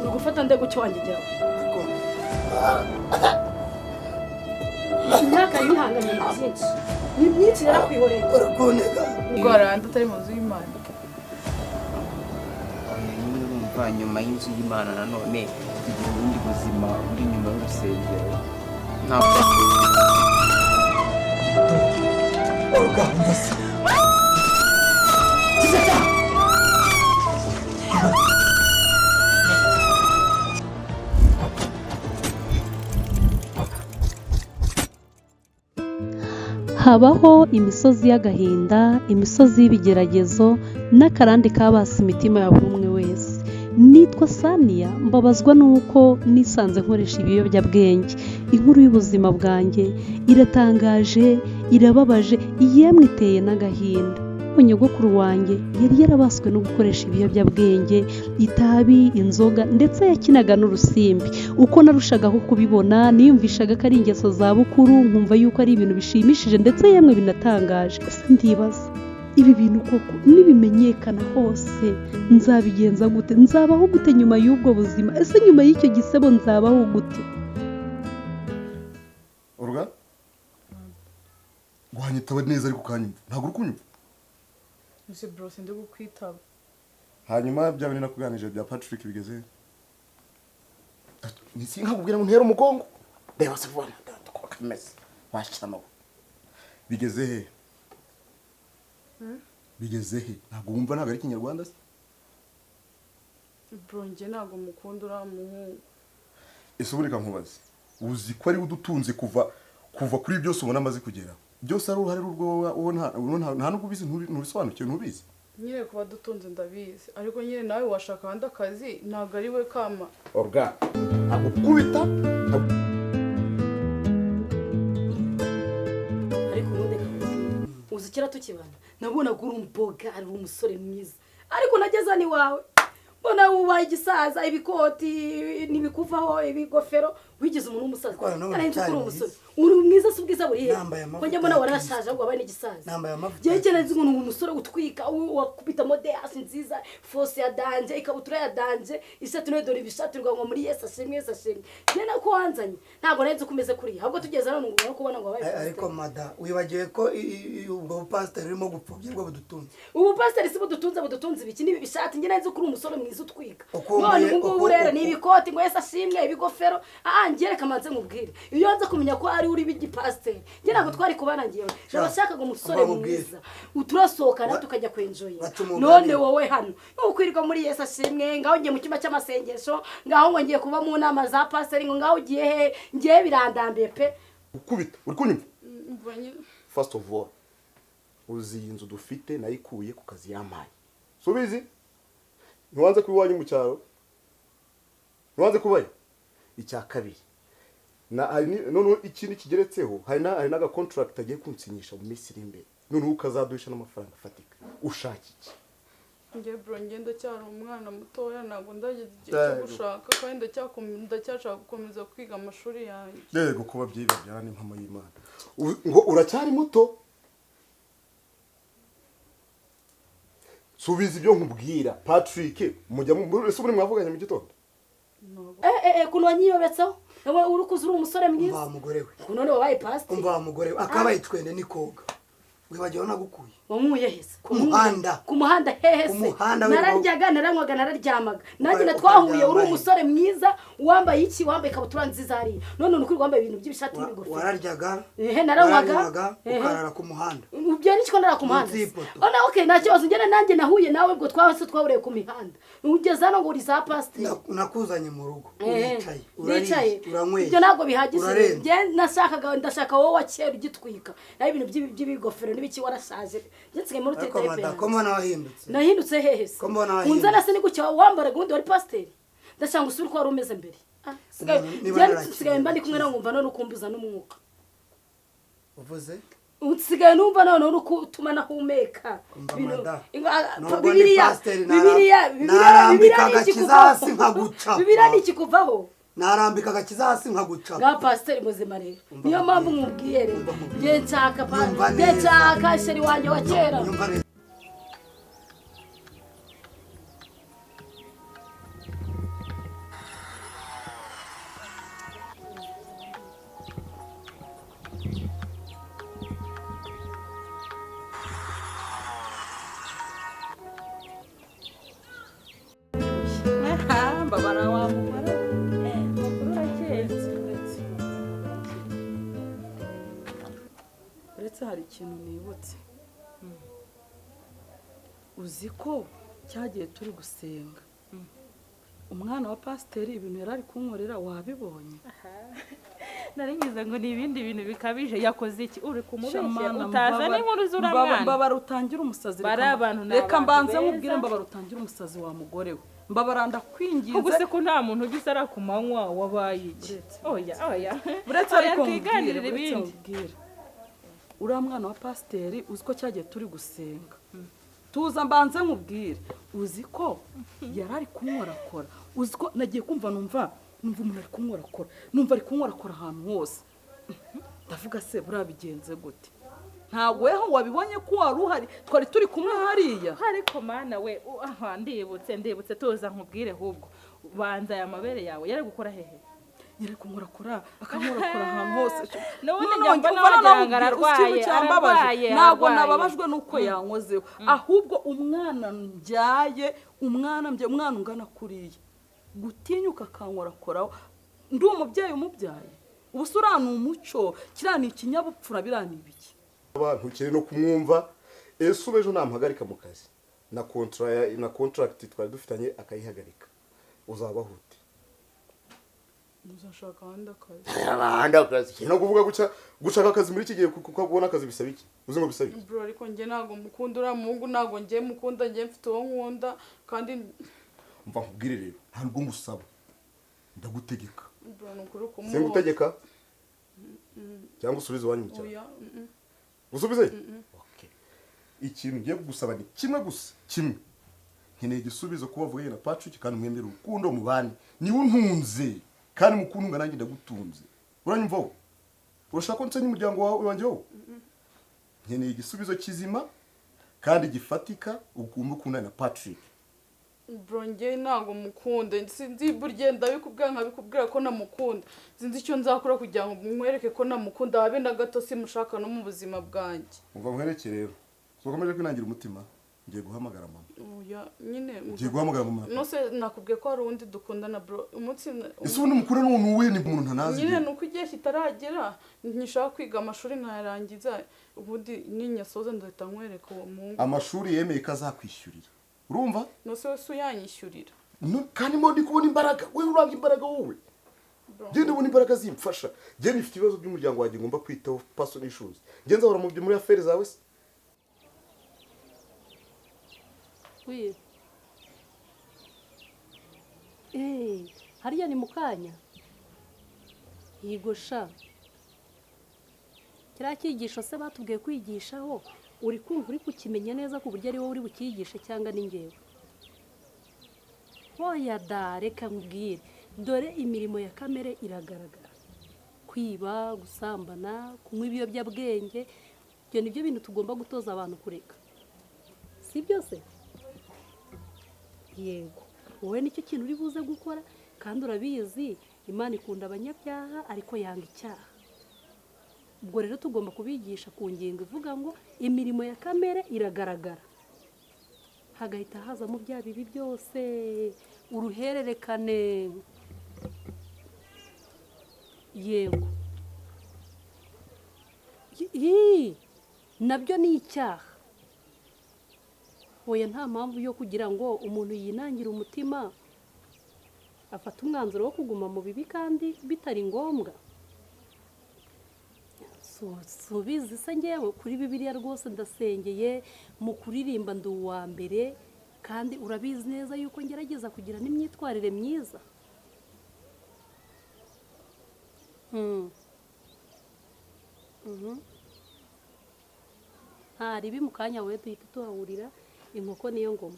Uri gufata nde gucyo wanjye geraho? Imyaka yihanganye ni byinshi, ni byinshi yarakwihoreye. Urakunega. Ndwara utari mu nzu y'Imana. Nyine urumva, nyuma y'inzu y'Imana nanone tugira ubundi buzima buri inyuma y'urusengero, ntabwo Habaho imisozi y'agahinda, imisozi y'ibigeragezo n'akarande kabase imitima ya buri umwe wese. Nitwa Saniya, mbabazwa n'uko nisanze nkoresha ibiyobyabwenge. Inkuru y'ubuzima bwanjye iratangaje, irababaje, yemwe iteye n'agahinda. Nyogokuru wanjye yari yarabaswe no gukoresha ibiyobyabwenge, itabi, inzoga, ndetse yakinaga n'urusimbi. Uko narushagaho kubibona, niyumvishaga ko ari ingeso za bukuru, nkumva yuko ari ibintu bishimishije ndetse yemwe binatangaje. Ese ndibaza, ibi bintu koko nibimenyekana hose nzabigenza gute? Nzabaho gute nyuma y'ubwo buzima? Ese nyuma y'icyo gisebo nzabaho gute? Uruga wanyitaba neza, ariko ukanyumva, ntabwo uri kunyumva. Ese bro, sindi kukwitaba. Hanyuma bya bintu nakuganije bya Patrick bigeze? Nsinkakubwira ngo ntere umugongo, reba se vuba uko kameze, washyira amaboko. Bigeze he? Bigeze he? Ntabwo wumva? Ntabwo ari Ikinyarwanda se? Bro, njye ntabwo mukunda uriya muhungu. Ese ubu reka nkubaze, uzi ko ari we udutunze kuva kuri byose ubona amaze kugera byose, ari uruhare rw'urwo wowe? Nta nubwo ubizi, ntubisobanukiwe, ntubizi. Nyine kuba dutunze ndabizi, ariko nyine nawe washaka ahandi akazi, ntabwo ari we kama. Orga, agukubita. Ariko ubundi kakubwira, uzi kera tukibana nabonaga uri umboga, ari umusore mwiza, ariko nageze hano iwawe mbona wubaye igisaza, ibikoti ntibikuvaho, ibigofero, wigize umuntu w'umusaza. Ariko nanone Nari nzi ko uri uracyari umusore, uri mwiza si ubwiza buri he? Nambaye amavuta Ko njye mbona ya warashaje, ahubwo wabaye n'igisaza. Nambaye amavuta Njyewe ya icyo nzi ngo ni umusore utwika, wakubita modeyasi nziza, fose ya danger, ikabutura ya danger, ishati nayo dore ibishati ngo muri Yesu ashimwe, Yesu ashimwe. Njye nako wanzanye ntabwo nari nzi ko umeze kuriya, ahubwo tugeze hano ngo kubona ngo wabaye Ariko pasiteri. Mada, wibagiwe ko ubwo bupasiteri urimo gupfobya bwo budutunze. Ubu pasiteri si budutunze? Budutunze ibiki n'ibi bishati? Njye nari nzi ko uri umusore mwiza utwika. Ukumbuye- None ubu ngubu rero ni ibikoti ngo Yesu ashimwe, ibigofero. Njye reka manze nkubwire, iyo nza kumenya ko ari uri b'igipasiteri, njye ntabwo twari kubana. Ngewe nabashakaga umusore Umva nkubwire. mwiza turasohokana, tukajya kwenjoyinga. Baca umugani. None wowe hano nukwirirwa muri Yesu ashimwe, ngaho ngiye mu cyumba cy'amasengesho, ngaho ngo ngiye kuba mu nama za pasiteri, ngo ngaho ugiye he? Ngiye birandambiye pe. Gukubita, uri kunyumva? Umva nyine. First of all, uzi iyi nzu dufite nayikuye ku kazi yampaye, si ubizi? Ntiwanze kuba iwanyu mu cyaro, ntiwanze kubayo. Icya kabiri, na hari noneho ikindi kigeretseho, hari n'aga contract agiye kunsinyisha mu minsi iri imbere, noneho ukazaduhisha n'amafaranga afatika. Ushaka iki? Njye bro, njye ndacyari umwana mutoya, ntabwo ndageza igihe cyo gushaka, kandi ndacyashaka gukomeza kwiga amashuri yanjye. Yego, kuba ababyeyi babyara n'impamo y'Imana. Ngo uracyari muto? Subiza ibyo nkubwira. Patrick mujya ese ubundi mwavuganye mu gitondo? Eh eh eh, kuntu wanyiyobetseho nawe, uri kuza uri umusore Umva mwiza, wa mugore we. ukuntu none wabaye pasiteri. Umva wa mugore we, akabaye icwende nikoga. Wibagiwe aho nagukuye? Wankuye hese? Ku muhanda. Ku muhanda hehe Ku se? muhanda. Nararyaga, naranywaga, nararyamaga nanjye. Ukaryama Na twahuye uri he? umusore mwiza, wambaye iki? Wambaye ikabutura nziza hariya, none uri wambaye ibintu by'ibishati n'ibigofero. Wararyaga, Ehe, naranywaga. waranywaga, Ehe. ukarara ku muhanda. Ibyo ni ko ndara ku muhanda Munsi se? y'ipoto. Oh, na okay, nta kibazo. Njye nanjye nahuye nawe ubwo twahise twahuriye ku mihanda, ugeze hano ngo uri za pasiteri. Nakuzanye mu rugo. Ehe, Uricaye, ndicaye. urariye, uranyweye, Ibyo ntabwo bihagije. urarenze. Njye nashakaga, ndashaka wowe wa kera ugitwika, naho ibintu by'ibigofero n'ibiki, warashaje. Njye nsigaye muri Ariko type mada, yanjye. ko mbona wahindutse? Nahindutse hehe se? Ko mbona wahindutse? Unzana se ni gutya wambaraga ubundi wari pasiteri? Ndashaka ngo usubire uko wari umeze mbere. Ah, Umuntu niba njye narakiriye nsigaye mba ndi kumwe nawe nkumva none ukumbuza n'umwuka. Uvuze? Unsigaye numva none uri kutuma nahumeka. Bibiliya Bibiliya narambika agakiza hasi nkaguca. Bibiliya nikikuvaho. Narambika agakiza hasi nkaguca. Nga pasiteri muzima rero. Niyo mpamvu nkubwiye rero. Nge nshaka nge nshaka sheri wanjye wa kera. Mbabara wa mugore makuru arakeye. Uretse hari ikintu nibutse. Uzi ko cyagiye turi gusenga. Umwana wa pasiteri ibintu yari ari kunkorera wabibonye. Naringize ngo ni ibindi bintu bikabije yakoze iki uri kumubeshya utaza n'inkuru z'ura mwana. Mbabara utangira umusazi reka mbanze nkubwire mbabara utangira umusazi wa mugore we. Mbabara ndakwinginze. Ubwo se ko nta muntu ugize ara ku manywa wabaye iki? Oya oya. Uretse ariko twiganirira ibindi. Uriya mwana wa pasiteri uzi ko cyagiye turi gusenga. Tuza mbanze nkubwire uzi ko yari ari kunkorakora. Uzi ko nagiye kumva numva umuntu ari kunkorakora. Numva ari kunkorakora ahantu hose. Ndavuga se buriya bigenze gute? Ntabwo weho wabibonye ko wari uhari twari turi kumwe hariya. Ariko mana we aha ndibutse tuza nkubwire ahubwo banza aya mabere yawe yari gukora hehe? Yari kunkorakora akankorakora ahantu hose. None njya mbona ararwaye. Ntabwo nababajwe nuko yankozeho ahubwo umwana mbyaye umwana ungana kuriya gutinyuka akankorakoraho ndi umubyeyi umubyaye. Ubu uriya ni umuco kiriya ni ikinyabupfura biriya ni ibiki? Abantu ukiri no kumwumva ese ubejo namuhagarika mu kazi na contract na contract twari dufitanye akayihagarika uzabahute. Uzashaka ahandi akazi. Ahandi akazi. No kuvuga guca gushaka akazi muri iki gihe kuko ubona akazi bisaba iki? Uzi ngo bisaba iki? Bro ariko nge ntago mukunda uriya muhungu ntago nge mukunda nge mfite uwo nkunda kandi mva nkubwire rero ntabwo ngusaba ndagutegeka. Bro nukuri kumuha. Singutegeka? Cyangwa usubize iwanyu mu cyaro. Oya. Usubize? Okay. Ikintu ngiye kugusaba ni kimwe gusa kimwe. Nkeneye igisubizo kuba vuye na Patrick kandi mwemere urukundo mubane. Niwe untunze kandi mukuntunga nanjye ndagutunze. Uranyumva wowe? Urashaka ko nsenya umuryango wawe wanjye wowe? Nkeneye igisubizo kizima kandi gifatika ukumva ukundana na Patrick. Bro nge ntago mukunda sinzi burye ndabikubwira nkabikubwira ko namukunda sinzi icyo nzakora kugira ngo mwereke ko namukunda habe na gato simushaka no mu buzima bwanjye. Umva nkwereke rero ukomeje kwinangira umutima ngiye guhamagara mama. Oya nyine ngiye guhamagara mama. No se nakubwiye ko hari undi dukundana bro umunsi ese ubundi mukura n'umuntu we ni umuntu ntanazi. Nyine nuko igihe kitaragera nkishaka kwiga amashuri nkayarangiza ubundi ninyasoza ndahita nkwereka uwo muhungu. Amashuri yemeye kazakwishyurira. Urumva? No se wese uyanyishyurira. Kandi mo ndi kubona imbaraga, wewe uranga imbaraga wowe. Genda ubona imbaraga zimfasha. Genda nifite ibibazo by'umuryango wanjye ngomba kwitaho personal issues. Genda nzahora mu byo muri affaires zawe se. Oui. Hariya ni mukanya. Yigosha. Kiriya cyigisho se batubwiye kwigishaho uri kumva uri kukimenya neza ku buryo ari wowe uri bukiyigishe cyangwa ni ngewe. Oya da reka nkubwire dore imirimo ya kamere iragaragara. Kwiba, gusambana, kunywa ibiyobyabwenge ibyo nibyo bintu tugomba gutoza abantu kureka. Si byose? Yego. Wowe nicyo kintu uri buze gukora kandi urabizi Imana ikunda abanyabyaha ariko yanga icyaha. Ubwo rero tugomba kubigisha ku ngingo ivuga ngo imirimo ya kamere iragaragara. Hagahita hazamo bya bibi byose uruhererekane. Yego. Nabyo ni icyaha. Oya nta mpamvu yo kugira ngo umuntu yinangire umutima afata umwanzuro wo kuguma mu bibi kandi bitari ngombwa. Subizi se ngewe kuri Bibiliya rwose ndasengeye mu kuririmba ndi uwa mbere kandi urabizi neza yuko ngerageza kugira n'imyitwarire myiza. Nta ribi mu kanya we duhita tuhahurira, inkoko niyo ngoma.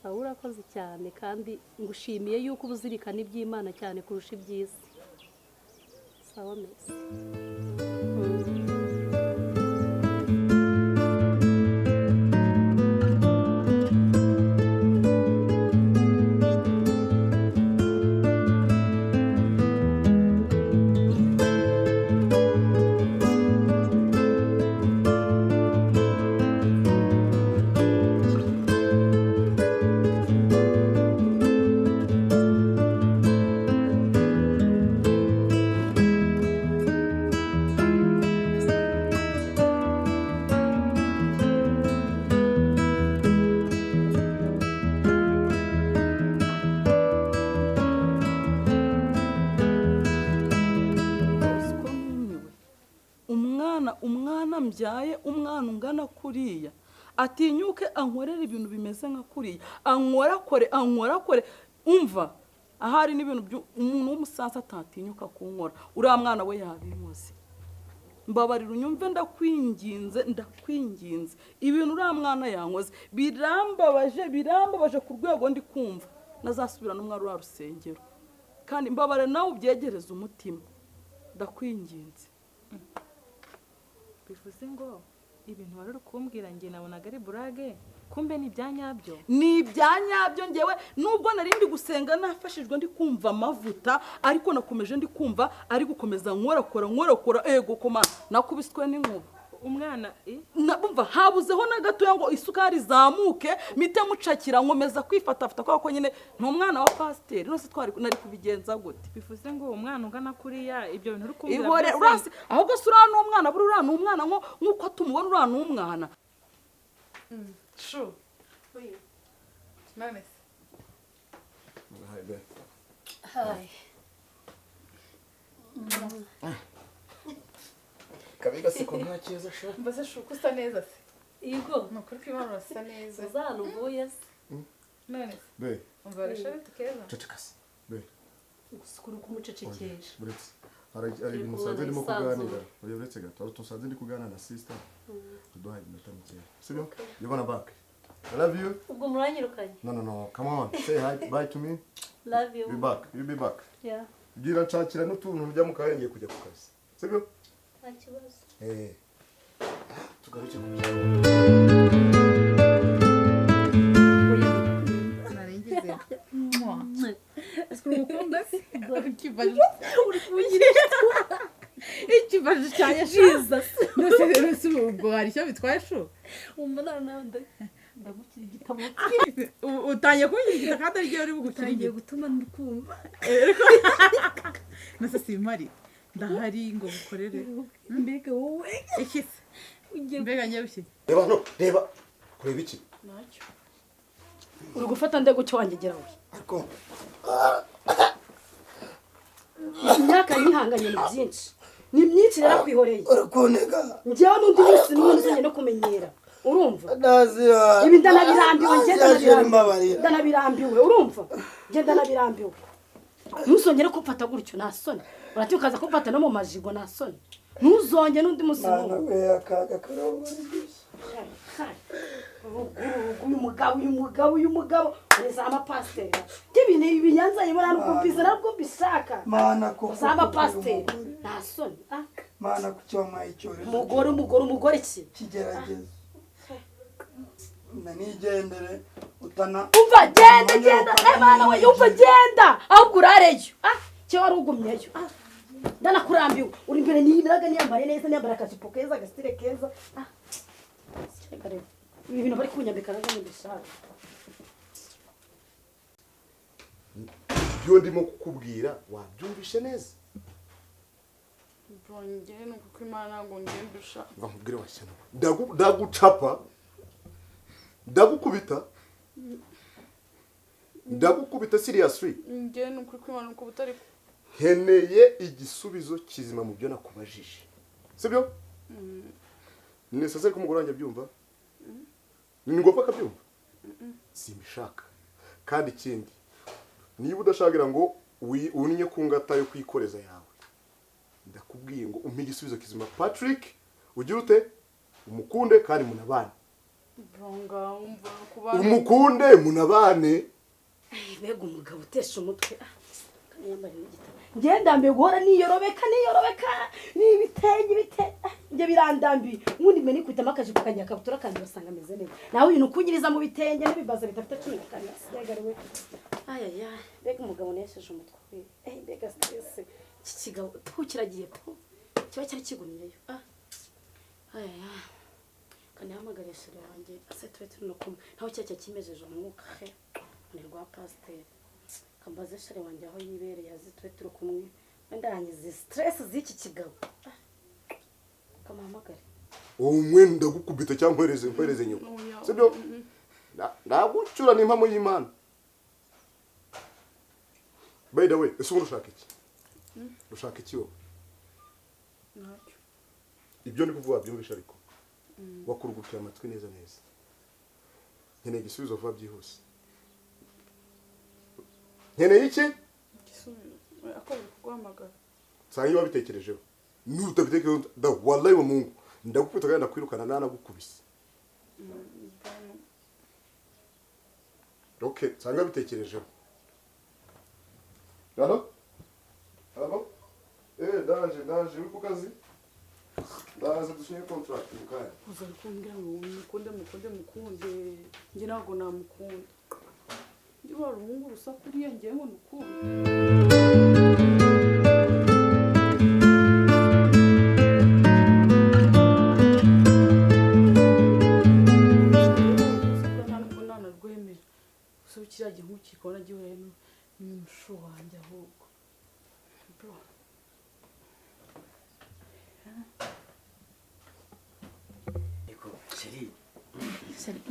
Sawa, urakoze cyane kandi ngushimiye yuko uba uzirikana iby'Imana cyane kurusha iby'isi. Sawa, merci. Ko numiwe, umwana mbyaye, umwana ungana kuriya atinyuke ankorera ibintu bimeze nka kuriya, ankorakore. Umva ahari n'ibintu umuntu w'umusaza atatinyuka kunkora, uriya mwana we yabinkoze. Mbabarira unyumve, ndakwinginze ibintu uriya mwana yankoze birambabaje ku rwego ndi kumva nazasubira n'umwana uriya rusengero. Kandi mbabarira nawe ubyegereze umutima, ndakwinginze. Bivuze ngo ibintu wari uri kumbwira njye nabonaga ari burage, kumbe ni ibyanyabyo. Ni ibyanyabyo. Ngewe nubwo nari ndi gusenga nafashijwe ndi kumva amavuta, ariko nakomeje ndi kumva ari gukomeza nkorakora ego koma nakubiswe n'inkuba. Umwana nabumva habuzeho na gatoya ngo isukari izamuke mite mucakira, nkomeza kwifatafata kubera ko nyine ni umwana wa pasiteri. Nose twari nari kubigenza gute? Bivuze ngo umwana ungana kuriya ibyo bintu uri kumbwira ihore urasi, ahubwo se uriya ni umwana, buri uriya ni umwana nk'uko tumubona uriya ni umwana. Shu. None se. Hi babe. Hi. Kabiga siko nta cyiza sha. Mbese shu ko usa neza se? Yego. Ni ukuri ko Imana urasa neza. Uzana uvuye se? None se. Babe. Umva rero keza. Ceceka se. Babe. Gusukura kumucecekesha. Buretse. Hari ibintu nsanze ndimo kuganira. Oya uretse gato, hari utuntu nsanze ndi kuganira na sister. Tuduhaye iminota mikeya. Sibyo? You gonna back. I love you. Ubwo muranyirukanye? No, come on. Say hi, bye to me. Love you. Be back. You be back. Yeah. Gira nshakira n'utuntu njya mu kanya ngiye kujya ku kazi. Sibyo? Nta kibazo. Tugaruke ku Naringize. Ukunda se? Ikibazo cya Jesus. Nose ubwo hari icyo bitwaye shu? Umva nawe ndagukira igitabo. Utangiye kunyigita kandi ari uri bugukira. Utangiye gutuma ndikumva. Nose simpari. Ndahari ngo bukorere. Mbega wowe. Iki se? Mbega nyarushye. Reba no, reba. Kureba iki? Nacyo. Uri gufata ndego cyo wangegera we. Ariko imyaka yihanganye ni byinshi. Ni myinshi rero kwihoreye. Urakunega. Njyewe n'undi wese n'undi no kumenyera. Urumva? Ndazira. Ibi ndanabirambiwe, ndanabirambiwe, urumva? Nge ndanabirambiwe. Ntuzongere kumfata gutyo nta soni. Urati ukaza kumfata no mu majigo nta soni. Ntuzongere n'undi musi n'umwe. Mana we akaga karongora. Uyu mugabo ureza amapasiteri. Ibintu ibinyanzanye mbona nuko mbiza nabwo mbishaka. Mana ko uzaba pasiteri nta soni. Mana kucyoma icyorezo. Umugore iki? Kigerageza. Nanigendere utana. Umva genda Mana we umva genda ahubwo urareyo. Cyo wari ugumyeyo. Ndanakurambiwe uri imbere niyibiraga niyambare neza niyambara akajipo keza agasitire keza. Ibi bintu bari kunyambika nazo mbishaka. Ibyo ndimo kukubwira wabyumvishe neza. Bro njye nuko Imana ngo ngembisha. Nkubwire washyana. Ndagucapa. Ndagukubita. Ndagukubita seriously. Njye nuko Imana uko butari. Nkeneye igisubizo kizima mu byo nakubajije. Sibyo? Ni necessaire ko umugore wanjye abyumva? Ni ngombwa akabyumva? Simbishaka. Kandi ikindi niba udashagira ngo unnye ku ngata yo kwikoreza yawe, ndakubwiye ngo umpe igisubizo kizima Patrick, Ugira ute? Umukunde kandi munabane. Umukunde munabane. Mbega umugabo utesha umutwe. Ngenda mbe guhora niyorobeka nibitenge bite nge birandambi ubundi mbe nikutama akajipo kajya kabutura kandi basanga ameze neza nawe ibintu kunyiriza mu bitenge n'ibibaza bitafite 14 sigagariwe. Ayaya mbega umugabo nesheje umutwe we. Mbega stress iki kigabo tukiragiye po kiba cyari kigumyeyo. Ayaya kandi hamagare shere wanjye ase tube turi no kumwe naho cyacya kimejeje umwuka he ni rwa pasteur. Kambaze shere wanjye aho yibereye azi tube turi kumwe ndangize stress z'iki kigabo. Kamuhamagare. Umwe ndagukubita cyangwa nkwereze nyoko. Sibyo? Ndagucyura ni impamo y'Imana. By the way, ese ushaka iki? Ushaka iki wowe? Ntacyo. Ibyo ndi kuvuga byumvisha ariko. Wakurugukiye amatwi neza neza. Nkeneye igisubizo vuba byihuse. Nkeneye iki? Igisubizo. Akora kuguhamagara. Sangi wabitekerejeho. Nutabitekereje da wallahi wa Mungu. Ndagukubita kandi ndakwirukana nanagukubise. Okay, sangi wabitekerejeho. Allo? Allo? Ndaje uri ku kazi? Ndaza dusinye contract mukaya. Uzari kumbwira ngo mukunde. Nge ntabwo namukunda. Ndi wari umuhungu rusakuriye ngiye ngo mukunde. Kiriya nk'ukikona gihure n'umushu wanjye ahubwo. Bro. Eko, chérie. Chérie,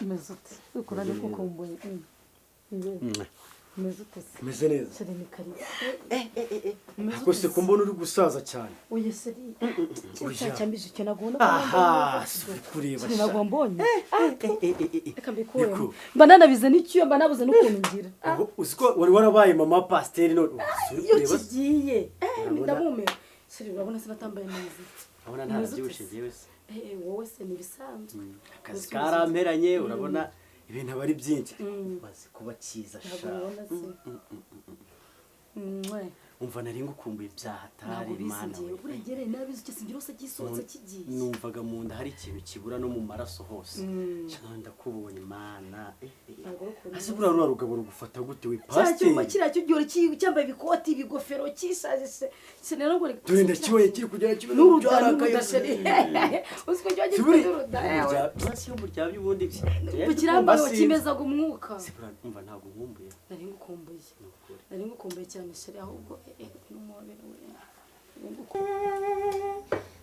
umeze ute? Ukora ni kukumbuye. Umeze ute? Umeze neza. Chérie ni karibu. Ako se kumbona uri gusaza cyane. Oya chérie. Cyambije icyo nagomba. Aha, kureba. Chérie nagombonye. Reka mbikuye. Mba nanabize n'icyuya mba nabuze n'ukuntu ngira. Uziko wari warabaye mama pasteur none iyo kigiye. Ndamumera. Chérie urabona se natambaye neza. Urabona ntarabyibushye njyewe se. Wowe se ni bisanzwe. Akazi karamperanye urabona ibintu abari byinshi. Bazi kuba cyiza sha. Umva nari ngukumbuye byahatari Imana we. Urigere nabizi cyo singira ose gisohotse kigiye. Numvaga mu nda hari ikintu kibura no mu maraso hose. Cyane ndakubonye Imana. Ase bura rura rugabo rugufata gute we pasteur? Cyangwa kiriya cyo gihora cyambaye ibikoti ibigofero kishaje se rero ngo dore ndakiboye kiri kugera kibe n'uruda chérie. Uziko cyo gifite uruda. Basi yo burya by'ubundi. Kirambaye kimezaga umwuka. Sibura umva ntabwo nkumbuye. Nari ngukumbuye. Nari ngukumbuye cyane chérie ahubwo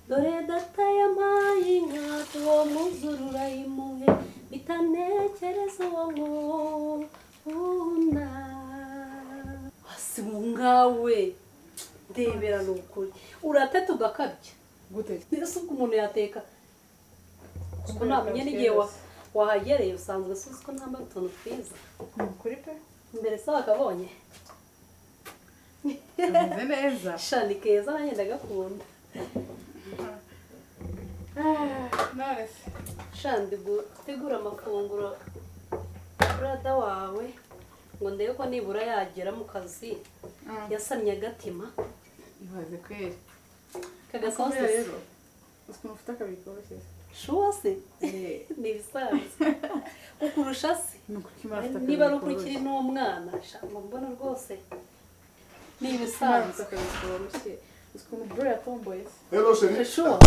dore data yampaye inka uwo mwuzuru urayimuhe bitanekereza uwo nkunda. Hasi nkawe ndebera ni ukuri urateta ugakabya gute? Ese ubwo umuntu yateka kuko namenye n'igihe wahagereye usanzwe suzi ko ntambaye utuntu twiza kuri pe mbere se wakabonye Ameze neza. Sha ni keza nanjye ndagakunda. None se sha ndi gutegura amafunguro brother wawe ngo ndebe ko nibura yagera mu kazi yasannye agatima. Ibaze kweri. Kagasosi rero. Uzi ufite akabiri koroshye. Shuwa se? Ni ibisanzwe. Kukurusha se? Niba ari uko ukiri n'umwana sha mbona rwose. Ni ibisanzwe. Hello, chérie. Shuwa.